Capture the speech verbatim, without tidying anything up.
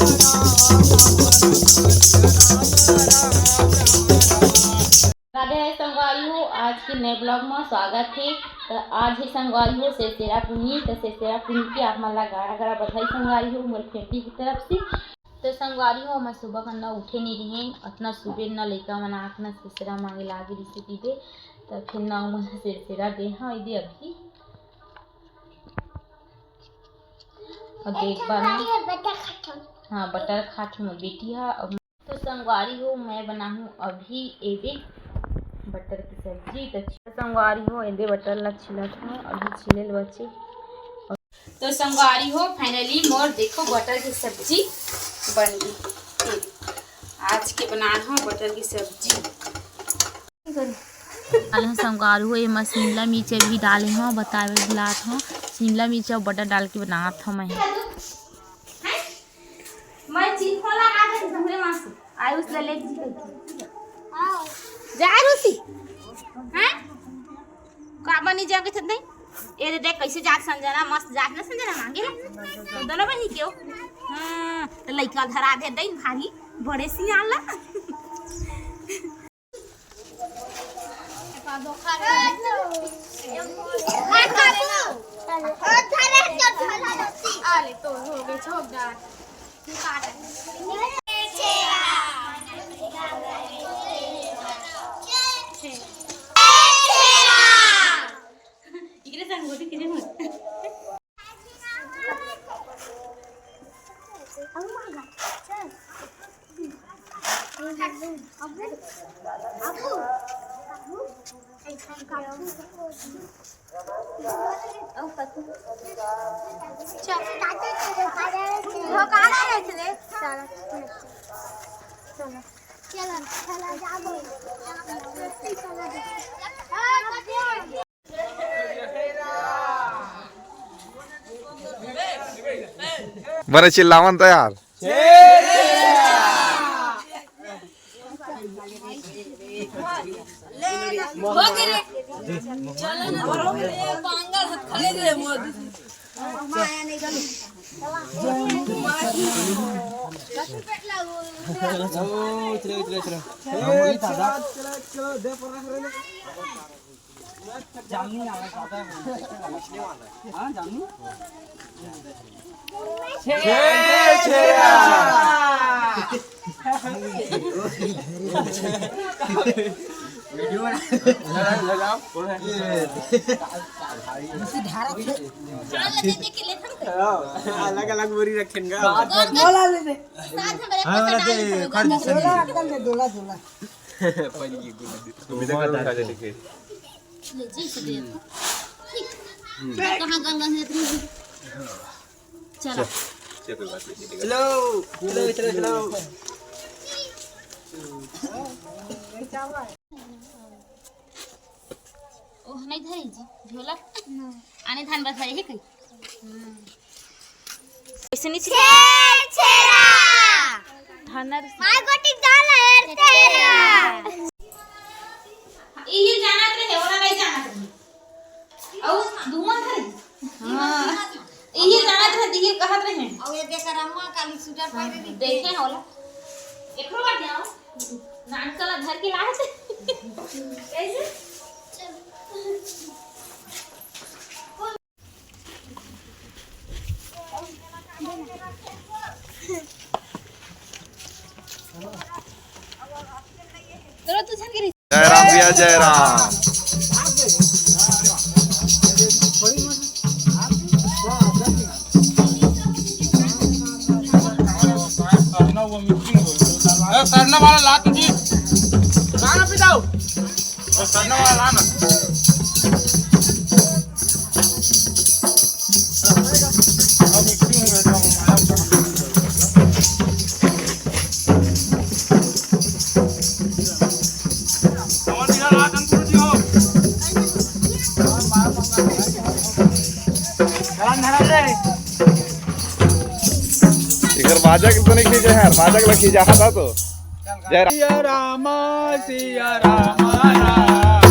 राधे राधे संगवारी हो, आज के नए ब्लॉग में स्वागत है। तो आज ही संगवारी हो सेसेरा पुन्नी, तो सेसेरा पुन्नी की आप मन ला गाड़ा गाड़ा बधाई संगवारी हो मोर फैमिली की तरफ से। तो संगवारी हो, मैं सुबह कन्ना उठे नहीं रहे, अतना सुबह न लइका मन आँख न सेसेरा मांगे लागे रिसे पीबे, तो फिर ना मन सेसेरा दे हाँ इदे अभी। और देख बा ना। हाँ, बटर खात मोर बेटी हा। तो संगवारी हो, मैं बनाहूँ अभी एदे बटर की सब्जी। तो संगवारी हो, एदे बटर ला छिलत हूँ, अभी छिले ल बचे। तो संगवारी हो, finally मोर देखो बटर की सब्जी बन गई। आज के बनाए हूँ बटर की सब्जी। डाले हूँ संगवारी हो, एमा शिमला मिर्च भी डाले हूँ, बतावे बुलात हूँ। शिमला मिर्च और बटर डाल के बनात हूँ मैं। मैं चिन्ह लगा दे हमरे माँ से। आयुष ले ले जी कह के। जा आयुषी। हैं? का बनी जा के छत नहीं? ए दे देख कैसे जात संजना, मस्त जात ना संजना मांगे ला। तो दोनों बनी क्यों? हाँ, तो लइका धरा दे दई भारी बड़े सियान ला। बड़े चिल्लावन तो यार। अलग अलग बोरी रखेंगे। चलो। चलो, चलो, चलो, चलो। ओह, नहीं धरी जी, झोला। आने धान बस है, हे कहीं। कैसे नहीं छे-, छेरा। हनर। माय गोटी डाल है, तेरा। इही जानत रहे, ओला नहीं जानत रहे। अउ धुआं धरे। हाँ। इही जानत रहे, दिही कहत रहे। अउ ये देख, अम्मा काली स्वेटर पहिरे रही। देखे होला। एकरो बार जाओ। नानका ला धर के लाए थे। कैसे? चलो, तू झन के जय राम भैया, जय राम। ए, सरना वाला ला तो जी। गाना पिटाओ। ओ, सरना वाला ला ना। एकर बाजा के तो नहीं खींचे यार, बाजा के खींचा था तो। जय राम। सिया राम, सिया राम, राम।